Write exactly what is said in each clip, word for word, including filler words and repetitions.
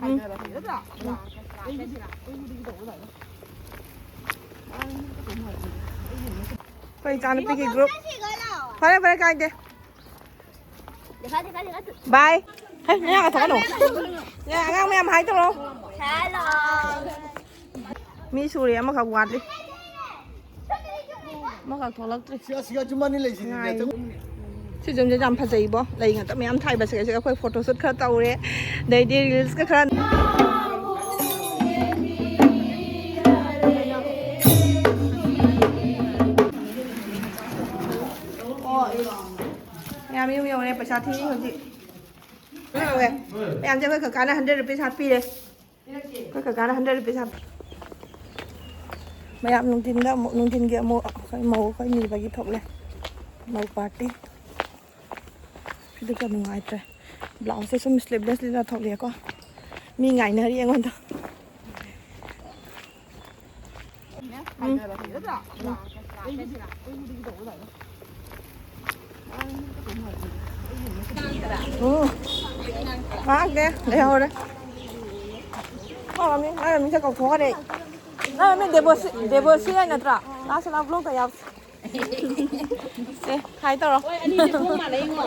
ꯎꯝ꯫ ꯑꯩꯈꯣꯏ ꯏꯆꯥꯅꯨꯄꯤꯒꯤ ꯒ꯭ꯔꯨꯞ꯫ ꯐꯔꯦ, ꯐꯔꯦ, ꯀꯥꯏꯗꯦ꯫ ꯕꯥꯏ꯫ ꯍꯦ, ꯅꯌꯥ ꯀꯊꯛꯀꯅꯨ꯫ ꯅꯌꯥ, ꯑꯉꯥꯡ ꯃꯌꯥꯝ ꯍꯥꯏ ꯇꯧꯔꯣ꯫ ꯃꯤ ꯁꯨꯔꯦ, ꯑꯃꯈꯛ ꯋꯥꯠꯂꯤ꯫ ꯑꯃꯈꯛ ꯊꯣꯛꯂꯛꯇ꯭ꯔꯤ꯫ ꯁꯤ ꯑꯁꯤꯒ ꯖꯨꯝ ꯑꯅꯤ ꯂꯩꯁꯤꯗꯤ꯫ ꯉꯥꯏ꯫ ꯁꯤ ꯖꯨꯝꯁꯦ ꯌꯥꯝ ꯐꯖꯩꯕꯣ꯫ ꯂꯩ ꯉꯥꯛꯇ ꯃꯌꯥꯝ ꯊꯥꯏꯕ꯫ ꯁꯤꯒ ꯑꯩꯈꯣꯏ ꯐꯣꯇꯣ ꯁꯨꯠ ꯈꯔ ꯇꯧꯔꯦ꯫ ꯑꯗꯩꯗꯤ ꯔꯤꯜꯁꯀ ꯈꯔ꯫ ꯃꯌꯥꯝ ꯌꯨꯝ ꯌꯧꯔꯦ꯫ ꯄꯩꯁꯥ ꯊꯤꯔꯤ ꯍꯧꯖꯤꯛ꯫ ꯀꯩꯗꯧꯋꯦ? ꯃꯌꯥꯝꯁꯦ ꯑꯩꯈꯣꯏ ꯀꯀꯥꯅ ꯍꯟꯗ꯭ꯔꯦꯠ ꯔꯨꯄꯤꯁ ꯍꯥꯞꯄꯤꯔꯦ꯫ ꯑꯩꯈꯣꯏ ꯀꯀꯥꯅ ꯍꯟꯗ꯭ꯔꯦꯠ ꯔꯨꯄꯤꯁ ꯍꯥꯞꯄꯤ꯫ ꯃꯌꯥꯝ ꯅꯨꯡꯊꯤꯟꯗ ꯑꯃꯨꯛ, ꯅꯨꯡꯊꯤꯟꯒꯤ ꯑꯃꯨꯛ ꯑꯩꯈꯣꯏ ꯃꯧ ꯑꯩꯈꯣꯏ ꯅꯤꯕꯒꯤ ꯊꯣꯛꯂꯦ꯫ ꯃꯧ ꯄꯥꯔꯇꯤ꯫ ꯐꯤꯗꯨ ꯀꯌꯥ ꯅꯨꯡꯉꯥꯏꯇ꯭ꯔꯦ꯫ ꯕ꯭ꯂꯥꯎꯁꯁꯦ ꯁꯨꯝ ꯁ꯭ꯂꯤꯞꯂꯦꯁ ꯂꯤꯠꯂ ꯊꯣꯛꯂꯛꯑꯦꯀꯣ꯫ ꯃꯤ ꯉꯥꯏꯅꯔꯤ ꯑꯩꯉꯣꯟꯗ꯫ ꯎꯝ꯫ ꯎꯝ꯫ ꯉꯥꯏꯍꯥꯛ ꯂꯩ-, ꯂꯩꯍꯧꯔꯦ꯫ ꯃꯥꯏ ꯃꯃꯤꯡ, ꯃꯥꯏ ꯃꯃꯤꯡꯁꯦ ꯀꯥꯎꯊꯣꯛꯈ꯭ꯔꯦ꯫ ꯃꯥꯏ ꯃꯃꯤꯡ ꯗꯦꯕꯣꯁꯤ-, ꯗꯦꯕꯣꯁꯤ ꯍꯥꯏ ꯅꯠꯇ꯭ꯔꯥ? ꯂꯥꯁ ꯂꯥ ꯕ꯭ꯂꯣꯛꯇ ꯌꯥꯎꯁꯤ꯫ ꯁꯦ, ꯍꯥꯏ ꯇꯧꯔꯣ꯫ ꯍꯣꯏ, ꯑꯅꯤꯁꯦ ꯊꯣꯡ ꯃꯥꯟꯅꯩꯉꯣ꯫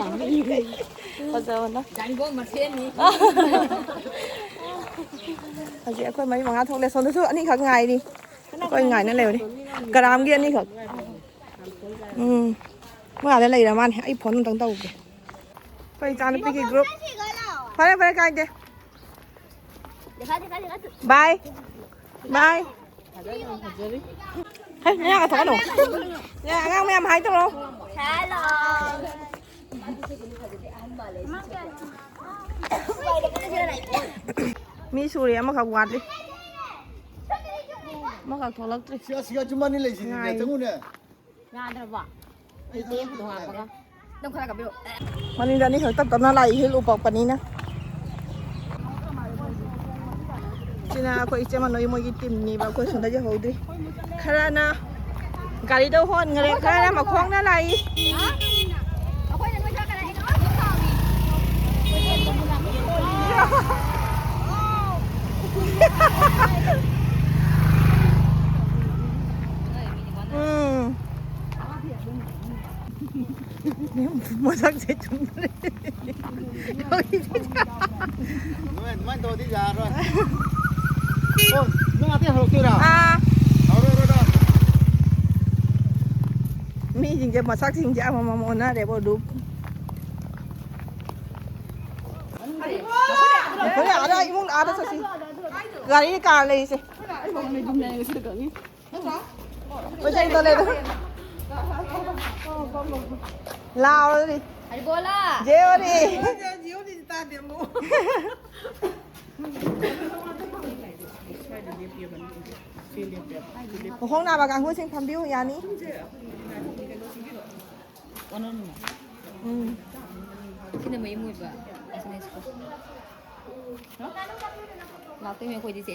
ꯐꯖꯕꯅ꯫ ꯖꯥꯡꯒꯣ ꯃꯁꯦꯟꯅꯤ꯫ ꯍꯧꯖꯤꯛ ꯑꯩꯈꯣꯏ ꯃꯔꯤ ꯃꯉꯥ ꯊꯣꯛꯂꯦ꯫ ꯁꯣꯝꯗꯁꯨ ꯑꯅꯤꯈꯛ ꯉꯥꯏꯔꯤ꯫ ꯑꯩꯈꯣꯏ ꯉꯥꯏꯅ ꯂꯩꯕꯅꯤ꯫ ꯀꯔꯥꯝꯒꯤ ꯑꯅꯤꯈꯛ꯫ ꯎꯝ꯫ ꯃꯣꯏ ꯑꯥꯗ ꯂꯩꯔ ꯃꯥꯅꯦ꯫ ꯑꯩ ꯐꯣꯟ ꯑꯝꯇꯪ ꯇꯧꯒꯦ꯫ ꯑꯩꯈꯣꯏ ꯏꯆꯥꯅꯨꯄꯤꯒꯤ ꯒ꯭ꯔꯨꯞ꯫ ꯐꯔꯦ, ꯐꯔꯦ, ꯀꯥꯏꯗꯦ꯫ ꯕꯥꯏ꯫ ꯕꯥꯏ꯫ ꯍꯦ, ꯅꯌꯥ ꯀꯊꯛꯀꯅꯨ꯫ ꯅꯌꯥ, ꯑꯉꯥꯡ ꯃꯌꯥꯝ ꯍꯥꯏ ꯇꯧꯔꯣ꯫ ꯃꯤ ꯁꯨꯔꯦ, ꯑꯃꯈꯛ ꯋꯥꯠꯂꯤ꯫ ꯑꯃꯈꯛ ꯊꯣꯛꯂꯛꯇ꯭ꯔꯤ꯫ ꯁꯤ ꯑꯁꯤꯒ ꯖꯨꯝ ꯑꯅꯤ ꯂꯩꯁꯤꯗꯤ, ꯉꯥꯏ꯫ ꯆꯪꯉꯨꯅꯦ꯫ ꯌꯥꯗ꯭ꯔꯕꯣ? ꯑꯩ ꯇꯦꯞꯇꯣ ꯍꯥꯞꯄꯒ꯫ ꯑꯗꯨꯝ ꯈꯔ ꯀꯥꯞꯄꯤꯔꯛꯑꯣ꯫ ꯃꯅꯤꯡꯗ ꯑꯅꯤꯈꯛ ꯇꯞ ꯇꯞꯅ ꯂꯥꯛꯏ, ꯍꯤꯜ ꯎꯄꯛꯄꯅꯤꯅ꯫ ꯁꯤꯅ ꯑꯩꯈꯣꯏ ꯏꯆꯦ ꯃꯅꯣꯏ ꯃꯣꯏꯒꯤ ꯇꯤꯝꯅꯦꯕ, ꯑꯩꯈꯣꯏ ꯁꯣꯝꯗ ꯌꯧꯍꯧꯗ꯭ꯔꯤ꯫ ꯈꯔꯅ ꯒꯥꯔꯤꯗ ꯍꯣꯟꯈ꯭ꯔꯦ, ꯈꯔꯅ ꯃꯈꯣꯡꯅ ꯂꯥꯛꯏ꯫ ꯑꯩꯈꯣꯏꯅ ꯅꯣꯏ ꯈꯔ ꯀꯔꯛꯑꯦ꯫ ꯎꯝ꯫ ꯃꯁꯛꯁꯦ ꯆꯨꯝꯗ꯭ꯔꯦ꯫ ꯅꯣꯏ ꯑꯗꯨꯃꯥꯏꯅ ꯇꯧꯔꯗꯤ ꯌꯥꯔꯔꯣꯏ꯫ ꯑꯣ, ꯅꯪ ꯑꯇꯩ ꯍꯧꯔꯛꯇꯣꯏꯔꯥ? ꯑꯥ꯫ ꯍꯧꯔꯣ, ꯍꯧꯔꯣ, ꯍꯧꯔꯣ꯫ ꯃꯤꯁꯤꯡꯁꯦ ꯃꯁꯛꯁꯤꯡꯁꯦ ꯑꯃꯃꯝ ꯑꯣꯟꯅꯔꯦꯕ ꯑꯗꯨ꯫ ꯍꯣꯔꯦꯟ ꯑꯥꯗ ꯏꯃꯨꯡ ꯑꯥꯗ ꯆꯠꯁꯤ꯫ ꯒꯥꯔꯤ ꯀꯥꯔ ꯂꯩꯔꯤꯁꯦ꯫ ꯀꯣꯏꯆꯠ ꯆꯠꯂꯦ ꯑꯗꯨ꯫ ꯂꯥꯎꯔꯗꯤ꯫ ꯍꯩꯕꯣꯂꯥ! ꯖꯦ ꯑꯣꯔꯤ꯫ ꯈꯣꯡ ꯅꯥꯕ ꯀꯥꯡꯕꯨꯁꯤꯡ ꯐꯝꯕꯤꯌꯨ ꯌꯥꯅꯤ꯫ ꯎꯝ꯫ ꯁꯤꯅ ꯃꯌꯨꯝ ꯑꯣꯏꯕ꯫ ꯑꯁꯤꯅ ꯁ꯭ꯀꯨꯜ꯫ ꯂꯥꯛꯇꯣꯏꯅꯦ ꯑꯩꯈꯣꯏꯗꯤ ꯆꯦ꯫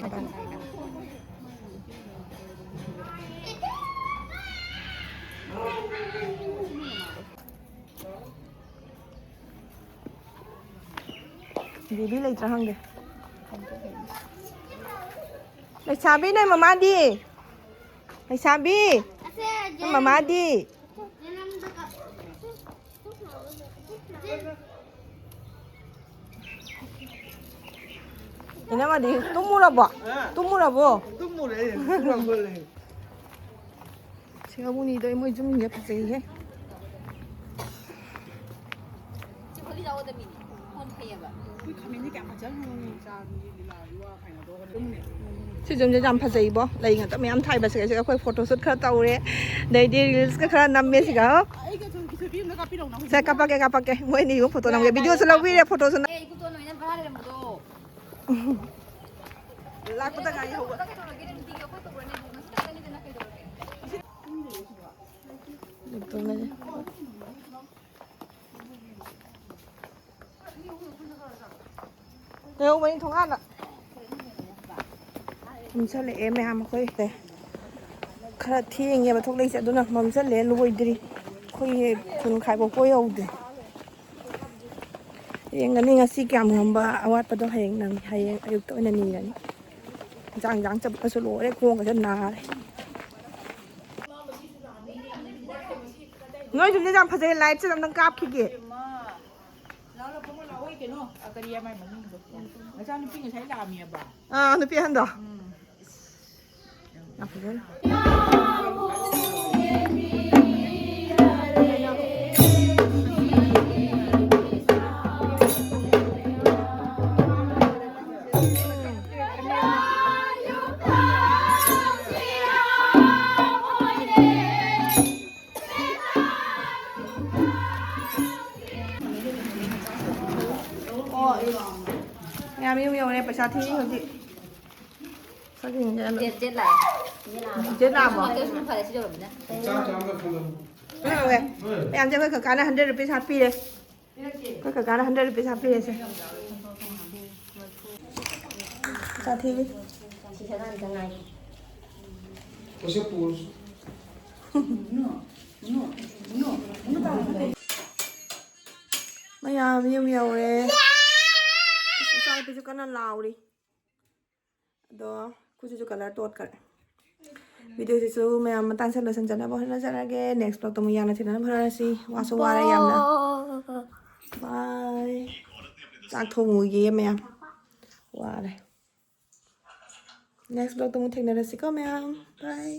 ꯕꯦꯕꯤ ꯂꯩꯇ꯭ꯔꯥ ꯈꯪꯗꯦ꯫ ꯂꯩꯁꯥꯕꯤ, ꯅꯣꯏ ꯃꯃꯥꯗꯤ? ꯂꯩꯁꯥꯕꯤ, ꯅꯣꯏ ꯃꯃꯥꯗꯤ? ꯏꯅꯝꯃꯗꯤ ꯇꯨꯝꯃꯨꯔꯕꯣ? ꯇꯨꯝꯃꯨꯔꯕꯣ? ꯇꯨꯝꯃꯨꯔꯦ, ꯇꯨꯝꯃꯨꯔꯦ꯫ ꯁꯤꯒꯕꯨꯅꯤꯗꯣ ꯃꯣꯏ ꯌꯨꯝꯁꯦ ꯐꯖꯩꯍꯦ꯫ ꯁꯤ ꯌꯨꯝꯁꯦ ꯌꯥꯝ ꯐꯖꯩꯕꯣ, ꯂꯩ ꯉꯥꯛꯇ ꯃꯌꯥꯝ ꯊꯥꯏꯕ꯫ ꯁꯤꯗꯩꯁꯤꯗ ꯑꯩꯈꯣꯏ ꯐꯣꯇꯣ ꯁꯨꯠ ꯈꯔ ꯇꯧꯔꯦ, ꯑꯗꯩꯗꯤ ꯔꯤꯜꯁꯀ ꯈꯔ ꯅꯝꯃꯦ ꯁꯤꯒ꯫ ꯁꯦ, ꯀꯥꯞꯄꯛꯀꯦ, ꯀꯥꯞꯄꯛꯀꯦ, ꯃꯣꯏ ꯑꯅꯤ ꯐꯣꯇꯣ ꯅꯝꯒꯦ, ꯚꯤꯗꯤꯑꯣꯁꯨ ꯂꯧꯕꯤꯔꯦ, ꯐꯣꯇꯣꯁꯨ ꯅꯝ-, ꯂꯥꯛꯄꯗ ꯉꯥꯏꯍꯧꯕ꯫ ꯂꯩꯍꯧꯕꯅꯤ ꯊꯣꯡꯒꯥꯟꯗ꯫ ꯐꯝꯁꯜꯂꯛꯑꯦ ꯃꯌꯥꯝ ꯑꯩꯈꯣꯏ꯫ ꯈꯔ ꯊꯦꯡꯉꯦꯕ ꯊꯣꯛꯂꯛꯏꯁꯦ, ꯑꯗꯨꯅ ꯐꯝꯁꯜꯂꯦ, ꯂꯣꯏꯗ꯭ꯔꯤ꯫ ꯑꯩꯈꯣꯏꯒꯤ ꯈꯨꯟ ꯈꯥꯏꯕꯣꯛꯄ ꯌꯧꯗ꯭ꯔꯤ꯫ ꯌꯦꯡꯒꯅꯤ ꯉꯁꯤ ꯀꯌꯥꯝ ꯉꯝꯕ ꯑꯋꯥꯠꯄꯗꯣ ꯍꯌꯦꯡ ꯅꯪ-, ꯍꯌꯦꯡ ꯑꯌꯨꯛꯇ ꯑꯣꯏꯅ ꯅꯤꯔꯅꯤ꯫ ꯏꯟꯖꯥꯡ ꯏꯟꯖꯥꯡ ꯆꯠꯄꯁꯨ ꯂꯣꯏꯔꯦ, ꯈꯣꯡꯒꯁꯦ ꯅꯥꯔꯦ꯫ ꯅꯣꯏ ꯌꯨꯝꯁꯦ ꯌꯥꯝ ꯐꯖꯩ, ꯂꯥꯏꯠꯁꯦ ꯑꯝꯇꯪ ꯀꯥꯞꯈꯤꯒꯦ꯫ ꯂꯥꯛꯑꯣ, ꯂꯥꯛꯑꯣ, ꯄꯨꯡꯉꯣ ꯂꯥꯛꯑꯣ, ꯀꯩꯅꯣ? ꯑ, ꯀꯔꯤ ꯍꯥꯏ ꯃꯃꯤꯡꯗꯣ? ꯅꯆꯥꯅꯨꯄꯤ ꯉꯁꯥꯏ ꯂꯥꯛꯑꯝꯃꯦꯕ꯫ ꯑꯥ, ꯅꯨꯄꯤ ꯑꯍꯟꯗꯣ? ꯎꯝ꯫ ꯌꯥꯝ ꯐꯖꯩ꯫ ꯃꯌꯥꯝ ꯌꯨꯝ ꯌꯧꯔꯦ, ꯄꯩꯁꯥ ꯊꯤꯔꯤ ꯍꯧꯖꯤꯛ꯫ ꯁꯛ ꯌꯦꯡꯒꯦ ꯑꯗꯣ꯫ ꯖꯦꯠ, ꯖꯦꯠ ꯂꯥꯛꯑꯦ꯫ ꯖꯦꯠ ꯂꯥꯛꯑꯕꯣ? ꯀꯩꯁꯨ ꯐꯔꯦ, ꯁꯤ ꯌꯧꯔꯕꯅꯤꯅ꯫ ꯀꯩꯅꯣ ꯇꯧꯋꯦ꯫ ꯃꯌꯥꯝꯁꯦ ꯑꯩꯈꯣꯏ ꯀꯀꯥꯅ hundred rupees ꯍꯥꯞꯄꯤꯔꯦ꯫ ꯑꯩꯈꯣꯏ ꯀꯀꯥꯅ hundred rupees ꯍꯥꯞꯄꯤꯔꯦꯁꯦ꯫ ꯆꯥꯊꯤꯕꯤ꯫ ꯃꯌꯥꯝ ꯌꯨꯝ ꯌꯧꯔꯦ꯫ ꯏꯆꯥꯅꯨꯄꯤꯁꯨ ꯀꯟꯅ ꯂꯥꯎꯔꯤ꯫ ꯑꯗꯣ ꯈꯨꯖꯤꯁꯨ colour ꯇꯣꯠꯈ꯭ꯔꯦ꯫ Video ꯁꯤꯁꯨ ꯃꯌꯥꯝ ꯃꯇꯥꯡꯁꯤꯗ ꯂꯣꯏꯁꯤꯟꯖꯅꯕ ꯍꯣꯠꯅꯖꯔꯒꯦ꯫ Next vlog ꯇ ꯑꯃꯨꯛ ꯌꯥꯝꯅ ꯊꯦꯡꯅꯅꯕ ꯍꯣꯠꯅꯔꯁꯤ꯫ ꯋꯥꯁꯨ ꯋꯥꯔꯦ ꯌꯥꯝꯅ꯫ Bye꯫ ꯆꯥꯛ ꯊꯣꯡꯉꯨꯒꯦ ꯃꯌꯥꯝ꯫ ꯋꯥꯔꯦ꯫ Next vlog ꯇ ꯑꯃꯨꯛ ꯊꯦꯡꯅꯔꯁꯤꯀꯣ ꯃꯌꯥꯝ꯫ Bye꯫